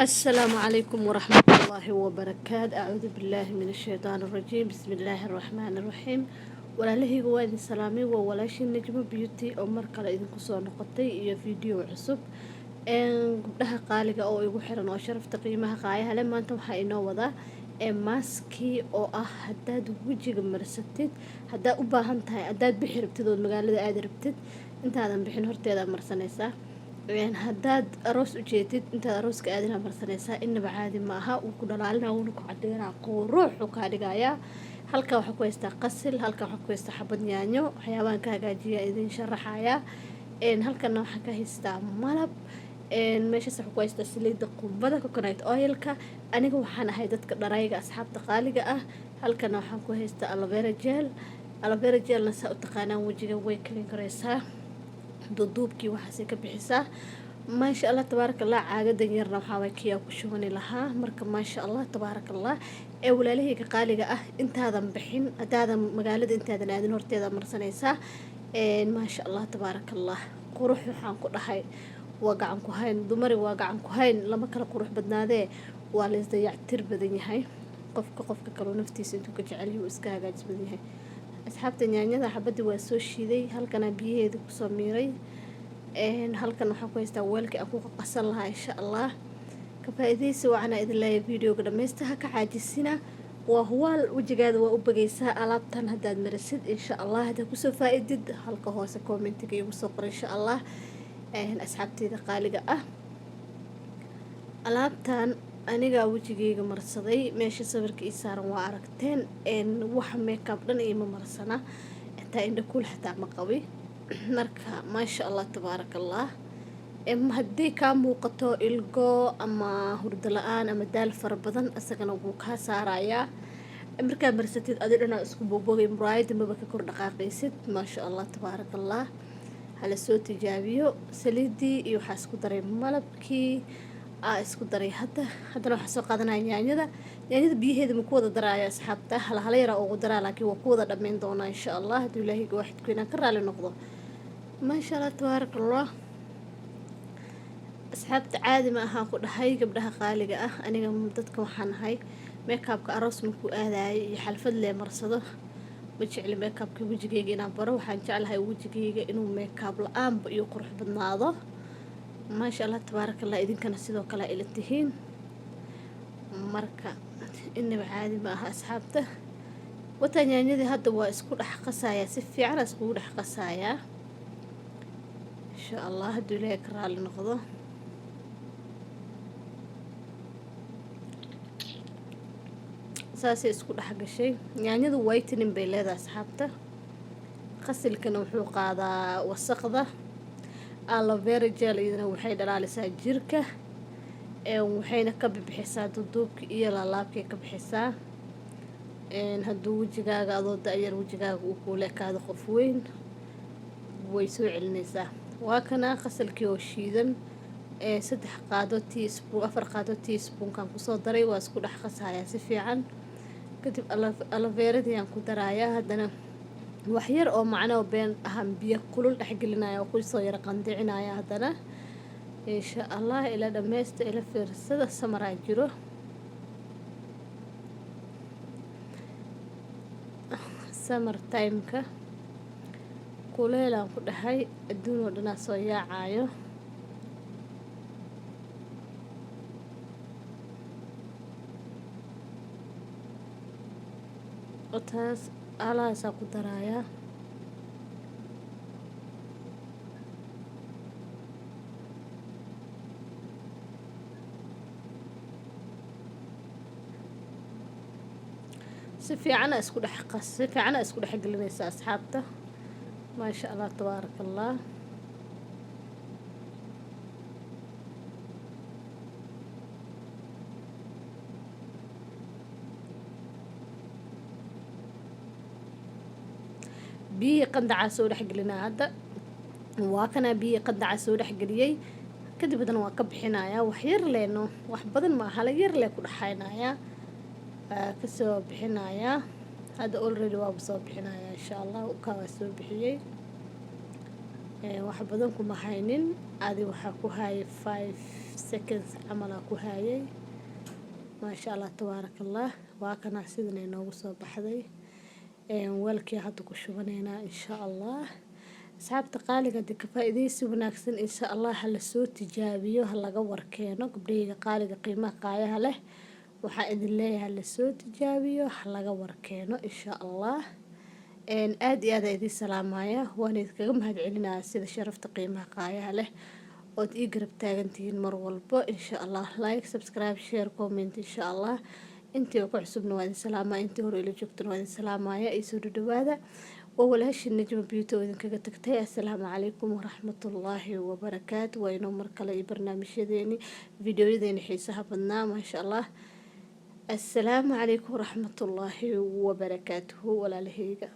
Asalaamu calaykum waraxmatullaahi wabarakaat. Acuudu billaahi min ashaytaan arajiim. Bismi illaahi araxmaani araxiim. Walaalahayga, waa idin salaamay. Waa walaashii Najmo Beauty oo mar kale idinku soo noqotay iyo video cusub. Gabdhaha qaaliga oo igu xiran oo sharafta qiimaha qaayaha leh, maanta waxaa inoo wadaa mask-ii oo ah haddaad wejiga marsatid, haddaad u baahan tahay, haddaad bixi rabtid ood magaalada aadi rabtid, intaadan bixin horteeda marsanaysaa. Haddaad aroos ujeedid, intaad arooska aadina marsanaysaa. Inaba caadi ma aha, wuu ku dhalaalina, wuuna ku cadeynaa, quruuxuu kaa dhigayaa. Halka waxaa ku haystaa qasil, halka waxaa ku haystaa xabad yaanyo, waxyaabahan ka hagaajiya idin sharaxayaa. Halkana waxaan ka haystaa malab, meeshaas waxaa ku haystaa saliidda qumbada, coconut oil-ka. Aniga waxaan ahay dadka dharayga, asxaabta qaaliga ah. Halkana waxaan ku haystaa aloe vera gel. Aloe vera gelna saa u taqaanaan, wejiga way clean karaysaa, duuduubkii waxaasay ka bixisaa. Maasha Allah, tabaaraka Allah. Caagadan yarna waxaa way kiyaa ku shubani lahaa. Marka maasha Allah, tabaaraka Allah. Ee walaalahayga qaaliga ah, intaadan bixin, haddaadan magaalada intaadan aadin horteeda marsanaysaa. Maasha Allah, tabaaraka Allah. Qurux waxaan ku dhahay waa gacan ku hayn, dumari waa gacan ku hayn, lama kala qurux badnaadee, waa la isdayactir badan yahay. Qofka qofka kaloo naftiisa intuu ka jecel yahay uu iska hagaajis badan yahay. Asxaabta, yaanyada xabadii waa soo shiiday, halkana biyaheeda kusoo miiray. Halkan waxaan ku haystaa weelkii aan ku qasan lahaa. Insha Allah ka faa-iidaysi waxaana idin leeyahay, videoga dhammaysta, ha ka caajisina. Waa huwaal, wejigaada waa u bagaysaa alaabtan haddaad marisid. Insha Allah haddaad kusoo faa-idid, halka hoose comment-iga igu soo qor, insha Allah. Asxaabteyda qaaliga ah, alaabtan anigaa wejigeyga marsaday. Meesha sawirka ii saaran waa aragteen. Wax makeup dhan iima marsana, xitaa indhakuul xataa ma qabi. Marka maasha Allah, tabaaraka Allah. Haddii kaa muuqato ilgo ama hurdo la-aan ama daal fara badan, isagana wuu kaa saarayaa. Markaa marsatid, adi dhanaa isku bogbogay, muraayada maba ka kor dhaqaaqaysid. Maasha Allah, tabaaraka Allah. Hala soo tijaabiyo. Saliidii iyo waxaa isku daray malabkii aa isku daray. Hadda haddana waxaa soo qaadanaya yaanyada. Yaanyada biyaheeda ma ku wada daraayo, asxaabta, hala hala yaraa ugu daraa, laakiin waa ku wada dhammayn doonaa, insha Allah, hadduu Ilaahayga waaxidku inaan ka raali noqdo. Maasha Allah, tabaaraka Allah. Asxaabta, caadi ma ahaan ku dhahay. Gabdhaha qaaliga ah, aniga dadka waxaan ahay makeup-ka aroos markuu aadayo iyo xalfad lee marsado. Ma jecli makeup-ka wejigeyga inaan baro. Waxaan jeclahay wejigeyga inuu makeup la-aanba iyo qurux badnaado. Maasha Allah, tabaaraka Allah. Idinkana sidoo kale ila tihiin. Marka inaba caadi ma aha, asxaabta. Wataa yaanyadii, hadda waa isku dhex qasayaa, si fiican iskugu dhex qasayaa, insha Allah, hadduu Ilaahay ka raali noqdo. Saasay isku dhex gashay. Yaanyadu whitening bay leedahay, asxaabta. Qasilkana wuxuu qaadaa wasaqda. Aloe vera gel iyadana waxay dhalaalisaa jirka, waxayna ka bixisaa duduubka iyo laalaabkay ka bixisaa. Hadduu wejigaaga adoo da-yar wejigaaga uu kuula ekaado qof weyn, way soo celinaysaa. Waa kana qasalkii oo shiidan. 3 qaado teaspoon, 4 qaado teaspoonkan kusoo daray. Waa isku dhex qasayaa si fiican. Kadib aloe vera-dii aan ku darayaa. Haddana wax yar oo macno been ahaan biyo kulul dhexgelinaya oo kusoo yara qandicinaya. Haddana insha Allah ila dhammaysta, ila fiirsada. Samaraa jiro, summer time-ka kuleelaan ku dhahay, adduun oo dhanaa soo yaacayo. Taas alahaasaa ku darayaa. Si fiicana isku dhex qas, si fiicana isku dhex gelinaysa, asxaabta. Maasha Allah, tabaaraka Allah. Biyihii qandacaa soo dhex gelinaa hadda. Waa kanaa, biyihii qandacaa soo dhex geliyey. Kadib haddana waa ka bixinayaa wax yar leeno, wax badan ma hala yar lee ku dhexaynayaa, kasoo bixinayaa. Hadda already waaba soo bixinayaa, insha Allah. Ukaa waa soo bixiyey, wax badan kuma haynin. Adi waxaa ku hayay 5. seconds camalaa ku haayay. Maasha Allah, tabaaraka Allah. Waa kanaa, sidan ay noogu soo baxday. Weelkii hadda ku shubaneynaa, insha Allah. Asxaabta qaaliga, dee ka faa'iidaysi wanaagsan, insha Allah. Ha la soo tijaabiyo, ha laga warkeeno. Gabdhahayga qaaliga, qiimaha qaayaha leh, waxaa idin leeyahay ha la soo tijaabiyo, ha laga warkeeno, insha Allah. Aad iyo aad aa idin salaamaya, waana idinkaga mahadcelinaya sida sharafta, qiimaha, qaayaha leh ood ii garab taagantihiin mar walbo, insha Allah. Like, subscribe, share, comment, insha Allah. Intii ku cusubna waa idin salaamaya, intii hore ila joogtana waa idin salaamaya. Iyo soo dhadhawaada. Waa walaashii Najma Beauty oo idinkaga tagtay. Assalaamu calaykum waraxmatullaahi wabarakaatu. Waa inoo mar kale iyo barnaamijyadeeni, videoyadeeni xiisaha badnaa, maasha Allah. Assalaamu calaykum waraxmatullaahi wabarakaatuhu, walaalahayga.